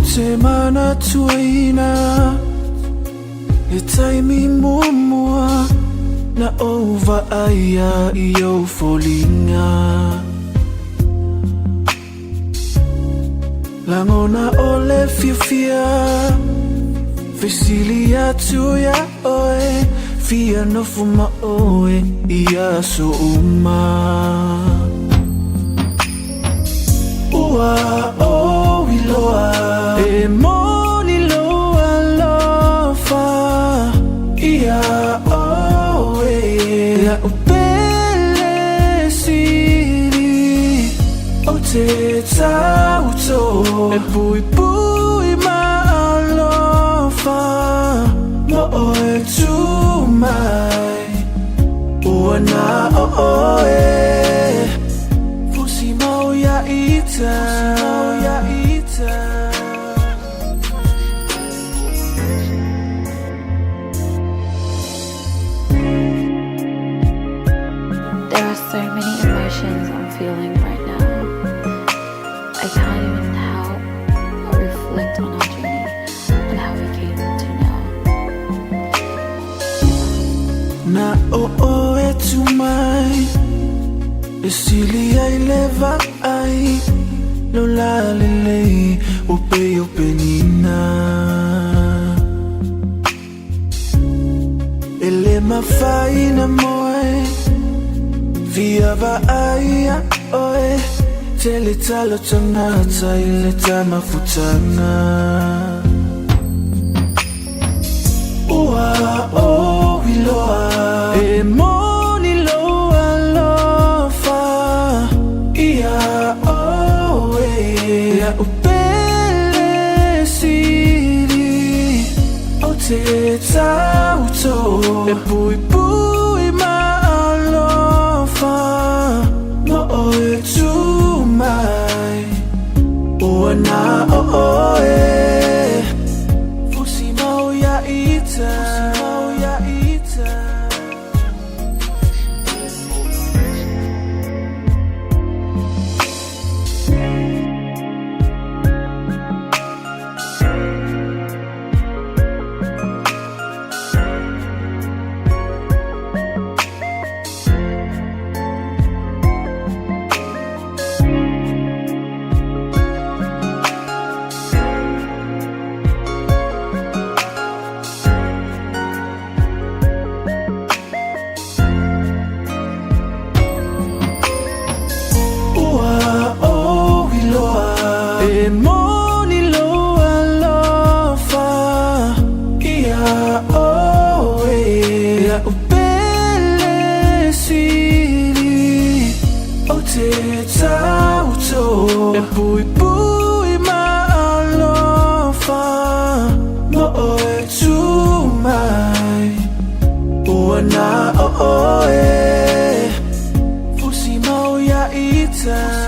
te manatuaina Le taimi muamua Na ou vaaia i ou foliga. Lagona o le fiafia Fesili atu iā oe Fia nofo ma oe I aso uma. Ua ou iloa E moni lou alofa Ia oe La'u pele sili Ou te tauto E puipui ma alofa Mo oe tu mai Ua na o oe Fusi mau ia ita. Ia ita. There are so many emotions I'm feeling right now. I can't even help but reflect on our journey and how we came to now. Na o oe tu mai E sili ai le vaai Lou lalelei Ua pei o penina E le mafai ona moe Fia vaai iā oe Tele talo tagata i le ta mafutaga. Ua ou iloa E moni lou alofa Ia oe La'u pele sili Ou te tauto E puipui ma alofa Mo oe tu mai Ua na o oe Fusi mau ia ita. Ia ita. Ua ou iloa E moni lou alofa Ia oe La'u pele sili Ou te tauto E puipui ma alofa Mo oe tu mai Ua na o oe Fusi mau ia ita.